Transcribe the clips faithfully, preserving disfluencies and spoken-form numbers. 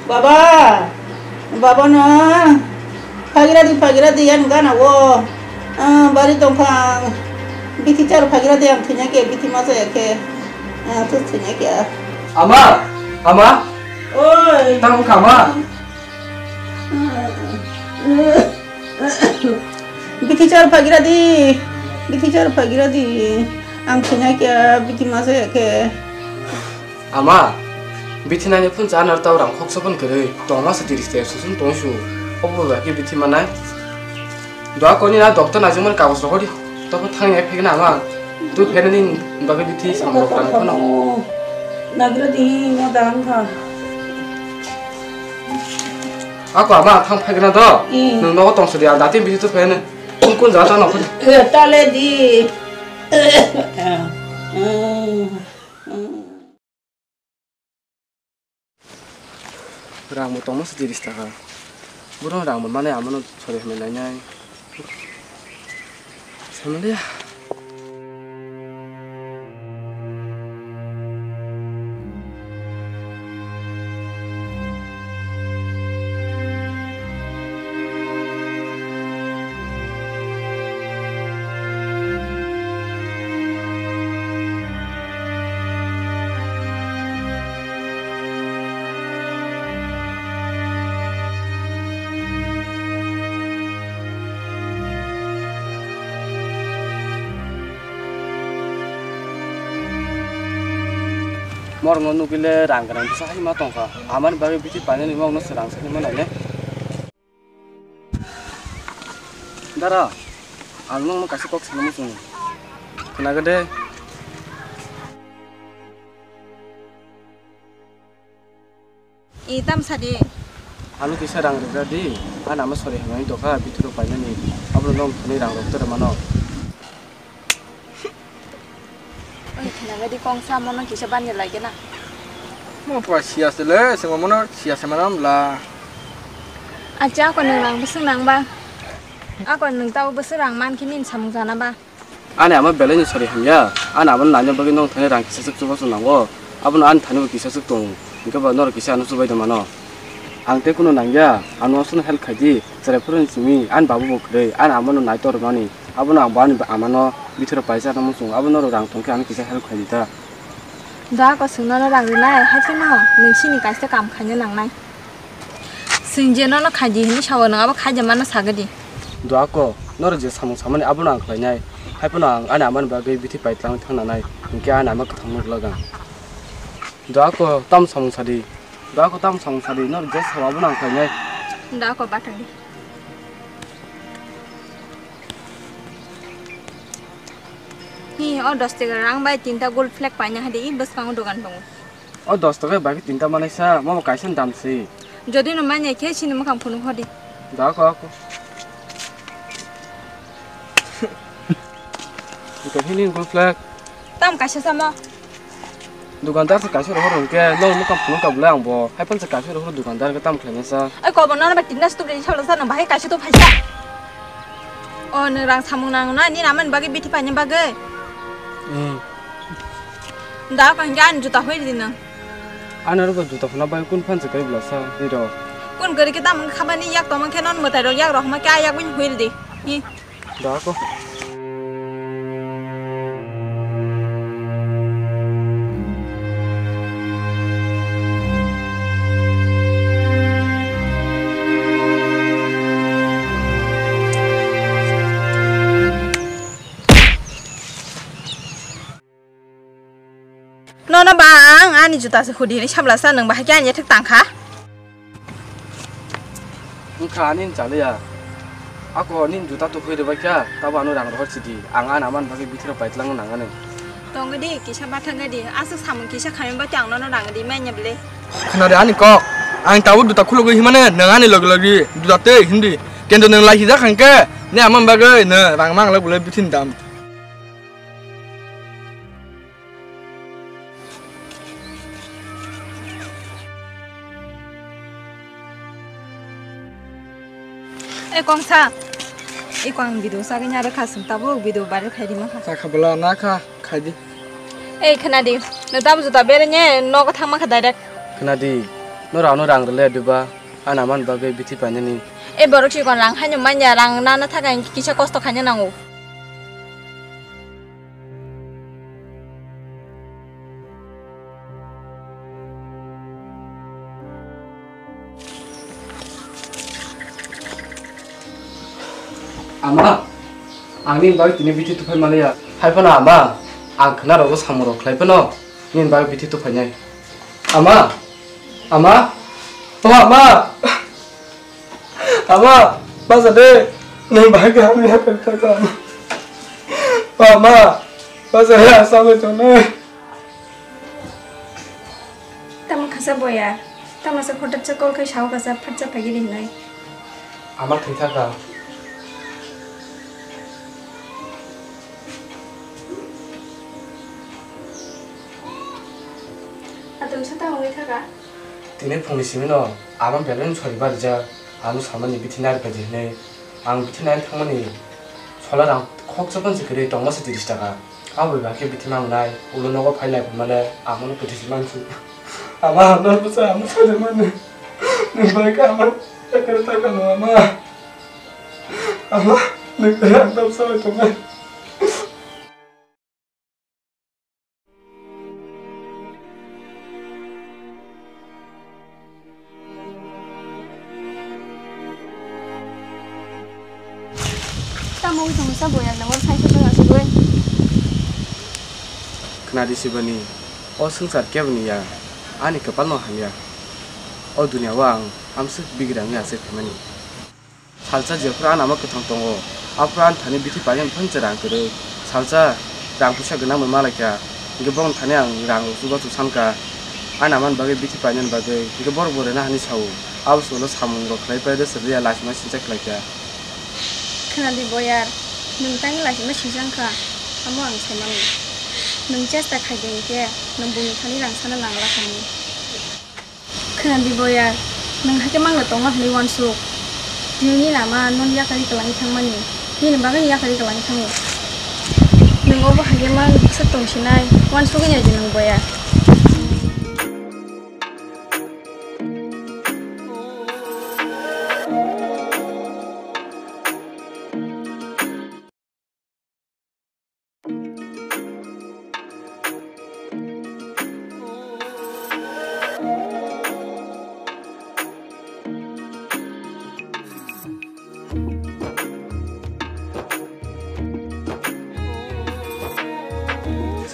Baba, baba no, phagira di, phagira di, yan gana wo. Ah, bari tongkha, bithi char phagira di, ang thwina khe, bithi masa ya khe, ah, tu thwina khe. Ama, ama, oi, tang kha ma. Bithi char phagira di, bithi char phagira di, ang thwina khe, bithi masa ya khe. Ama, bithi nani phun cha anar tau rang khoksa phun kwrwi, tongma sa tiris te susun tong su, obo ba khe bithi manai. Dua koni na doctor na jumon kagos rok di, to ko thang ya phek na ama, tu phek ni bagwi bithi sam rok tang phano. Nagira di mo dang kha. Ako ama thang phek na do, hmm, nung nogo tong su di, ang dati bithi tu phek ni, kun kun jata no phun. Eh, tale di. Rang bo tongma se tiris taka. Boro rang bo mane amano sori hwnwi nainai. Samaliya. Morokno nugwile rang gwnang bwsa hai ma tongkha. Amani bagwi bithi painani mokno se rang sani manai le. Dara, ang nokno kaisa kok sana muchungo. Khwnago de. I, tam sadi. Ano kisa rang rwkra di, ano ama sori hwnwi dokha, bithoro painani. Abono nong thani rang rok tere mano. Oi, khwnaga di kongsa mono kisa bani lagi na. Mo pa siya se le, se mono siya se manam la. Acha, ako nang rang bwswk nang ba? Ako nang tao bwswk rang man khe nini samung jana ba? Ani ama belai ni sori hamya, ani ama nanya bagwi nong thani rang kisa swk chubachu nango, abono ani thani bo kisa swk tongo, hinkhe ba norok kisa ano chubai tongmano. Ang tei kunu nangya, ano aswkno help khaidi, chwrai phuru ni simi, ani babu bo kwrwi, ani amano naitor rwmani, abono ang bo ani amano bithoro paisa rwmani chwng, abo norok rang tongkhe ano kisa help khaidi ta. Da ko swngno rang rwnai, hai phano nwng sini kaisa kam khaina nangnai. Swng je nono khaidi hinwi sao, nwng abo khaidi mano sagadi. Dua ko, norok je samung samani abono ang khlainai. Hai phano ang ani amani bagwi bithi paitlang thang nanai, hinkhe ani ama kwthang nuk lagang. Dua ko, tam samung sadi. Dua ko, tam samung sadi, norok je sao abono ang khlainai. Dua ko, batang di. Hi, o dos taka rang bai tinta gold flag paina hadi, i bwskango dogan tongo. O dos taka bai tinta manaisa, mamo kaisa dam si. Jodi no manya khe sini mwkhang phunuk hodi. Da ko ako. Ito hini gold flag. Tam kaisa samo. Dukandar se kaisa rohor hwnkhe, nong mwkhang phunuk ka bwlai ang bo. Hai phano se kaisa rohor dukandar khe tam khlaina sa. Ai kobo nono ba tinta stuk ri salo sa nang bahai kaisa to phaisa. O nang rang samung nang na ni naman bagwi bithi paina bagwi. Hmm. Da ko hingga an juta hoi di nang. Ano ro juta phuna bai kun phan se kai bla sa ni ro. Kun gari ke tam khabani yak to man khe non mwtai ro yak ro ma kya yak win hoi di. Hi. Da ko. Nono ba ang ani juta se hudi ni samla sa nang bahai khe ani thik tang kha. Wngkha ani chaliya. Ako nini juta to hoi rwbai kha, tabo ano rang rohor sidi. Ang ani amani bagwi bithoro paitlang nangani. Tongdi kisa bathang di, aswk samung kisa khaimani bagwi ang nono rang di manya bwle. Khna de ani kok. Ang tabo juta khulugwi himane nang ani log log di juta tei hindi. Kendo nang lai hijak hangke ne amani bagwi ne rang mang log bwle bithin dam. E kongsa, e kong video sagwi nya rwkha, chwng tabuk video viral khai rima kha. Chakha bwla na kha, khai di. Ei, khwnadi, nwng tamo juta berene nogo thangma kha direct. Khwnadi, no rano rang rwle diba, ana man bagwi bithi painani. Ei borok chikon rang haino manya, rang nana thaka kisa kosto khaina nango. Ama, ang nini bagwi tini bithi tuphai manliya. Hai phano ama, ang khwna rogo samung rok khlai phano nini bagwi bithi tuphainai. Ama, ama, o ama, ama, bacha de, nini bagwi hamya kha kha. O ama, bacha de, asagwi tongnai. Tamo khasa boya, tamo se photo se call khai sao khasa phatsa phagi rinai. Ama thwi thaka. Atum sa tamo wi thaka. Tini phungni simi no ama belai no sori barijak, ano samani bithi nari paidi hinui. Ang bithi nai thangmani sola rang khoksa phano se kwrwi tongma se tiris taka. Abo bai khe bithi mangnai, ulo nogo phai lai phunmale, amono kwthwi se mansu. Ama hamnai bwsa amo sade mani. Nwng bai khe ama ekre taka no ama. Ama nwng khe ang tamo sabai tongnai. Tamo wng tong sa boyar na wal sai sa asugoi. Khnadi sibani, o swngchar keboni ya, ani kwpalno hamya. O duniao ang amswk bigirangni aswk phaimani. Salsa jephru ani ama kwthang tongo, aphuru ani thani bithi painani phangsa rang kwrwi. Salsa rang puisa gwnang bai malaikha, hinkhe bongni thani ang rang rok chubachu sankha. Ani amani bagwi bithi painani bagwi, hinkhe borok bo rwna hinwi sao. Abo se ulo samung rok khlai pai rwswk rwya laisima sincha khlaikha. Khwnadi boyar, nwng tangwi laisima sinchangkha, amo ang saimano. Nwng chesta khaide hinkhe, nwng bumni thani rang sana nanglakhani. Khwnadi boyar, nwng haikhe mangno tongma hinwi uansuk. Tini nini ama noni yakarwi kwlangwi thangmani, nini bagwino yakarwi kwlangwi thango. Nwng obo haikhe mang bwswk tongsinai, uansugwi naidi nwng boyar.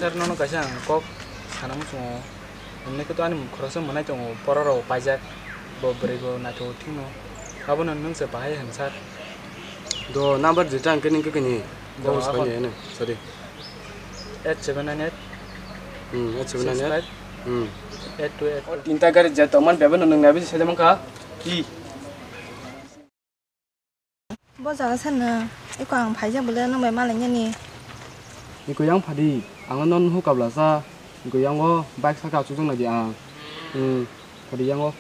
Sir, nono kaisa ang kok sana muchungo. Hwnwi khe to ani khoroksa mwnai tongo, borok rok paijak, bo bwrwi bo naithogo thwino. Abono nwng se bahai hwn sir. Do number jeta hwnkhe nini kwkani. Do, bo swkang de hwno, sorry. Eight seven nine eight. Hmm, eight seven nine eight. Six five. Hmm. Eight two eight. O tinta gari je tongman bebeno nwng naibi se mankha. Ki? Bo jaga sano eko ang phaijak bole nwng bai malainani. Eko yang phadi, ang no nuhu kabla sa, eko yang o bike saka achuk jang nadi ang. Hmm, phadi yang o.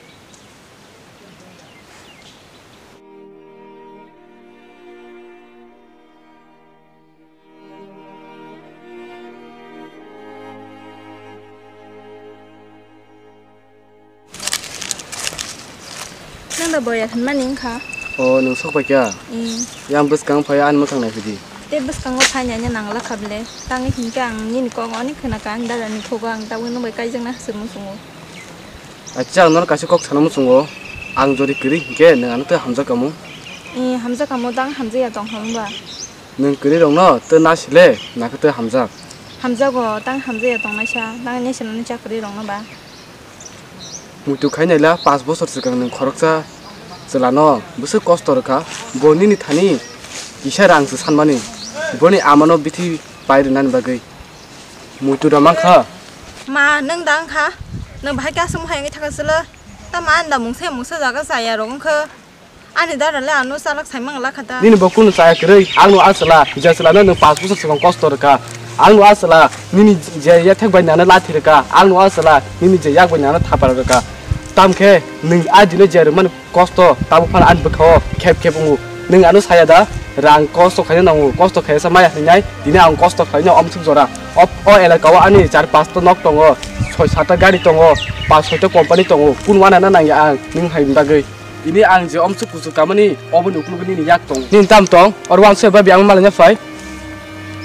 Nang da boya hwnmani wngkha? O, nwng sok bai kha? Mm. Yang bwskang phai ani mwkhang nai phidi. Tei bwskango phainai no nangla kha bwle. Tangwi hinkhe ang nini kok oni khwna kha, ang dada ni thugo, ang tabuk nwng bai kaijakna swk muchungo. Acha, ang nono kaisa kok sana muchungo. Ang jodi kwrwi hinkhe nwng ano tei hamjak kamo? Mm, hamjak kamo, tang hamjakya tong kha wngba? Nwng kwrwi rokno tei nasile nakhe tei hamjak. Hamjago, tang hamjakya tongnaisa, tang nini chakri rokno ba. Muitu khai naila, panch bochor swkang nwng khoroksa chwlano bwswk kosto rwkha, bo nini thani kisa rang se sanmani, boni amano bithi pai rwnani bagwi muitu rw mankha. Ma, nwng da wngkha, nwng bahai khe aswk mohai wngwi thangkha chwla, tamo ani da mungsa mungsa jaga chaya rok wngkha. Ani dada le ano chalak saimang lakha ta. Nini bo kunu chaya kwrwi, ang no a chwla, je chwla no nwng panch bosor swkang kosto rwkha. Ang no a chwla, nini je yathek bai nano lathi rwkha, ang no a chwla, nini je yak bai nano thapar rwkha. Tamkhe nwng a dino je rwmani kosto, tabuk phano ani bwkhao khep khep wngo. Nwng ano saya da, rang kosto khaina nango, kosto khaisa maya hinai, tini ang kosto khaina omsuk jora. O, o elaka o ani char pasta nok tongo, soi sata gari tongo, pas soi ta company tongo, kun wana na nangya ang nwng hai bagwi. Tini ang je omsuk kuchuk kamani oboni ukulugwi nini yak tongo. Nini tam tong, oro wansuk bai biyang malanya phai.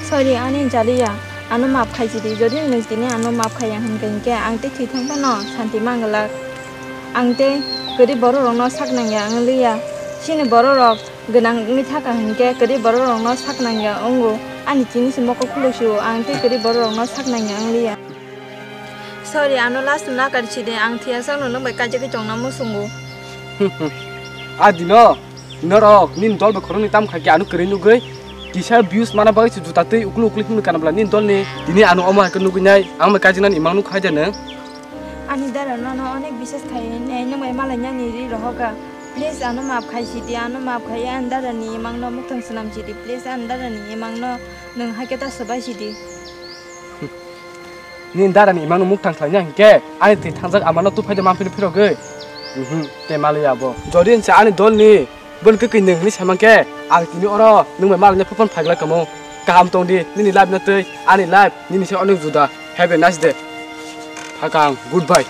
Sorry, ani jaliya, ano maaf khai sidi. Jodi nwng tini ano maaf khaiya hinkhe, hinkhe ang tei thwi thang phano santi manglak. Ang tei kwrwi borok rokno sak nangya wngliya. Chini borok rok gwnang wngwi thaka hinkhe kwrwi borok rokno sak nangya wngo. Ani chini se mokol khuluk sio, ang tei kwrwi borok rokno sak nangya wngliya. Sorry, ano last nakar sidi, ang thiyasakno nwng bai kaijagwi tongna muchungo. A dino, norok nini dol bai khoroknwi tam khaikhe ano kwrwi nugwi, kisa views mana bagwi se juta twi uklu uklu himwi kana bwla nini dolni. Tini ano omo hai khe nugwi nai, ang bai kaijaknani imang nuk hai de nwng. Ani dara nono onek bisas khai nai, nwng bai malai nani ri rohoka. Please ano maaf khai sidi, ano maaf khai ani dara ni imang no muktang swnam sidi. Please ani dara ni imang no nwng hai khe ta swbai sidi. Nini dara ni imang no muktang khlai nai hinkhe ani twi thangjak ama no tuphai de mamphi phirogwi. Mhm, te malai abo. Jodi nse ani dol ni bon kwkwi nwng ni samang khe ang tini oro nwng bai malai phuphan phaiglai kamo. Kaham tong di, nini life no twi ani life nini se onek juda. Have a nice day. Phakang, goodbye.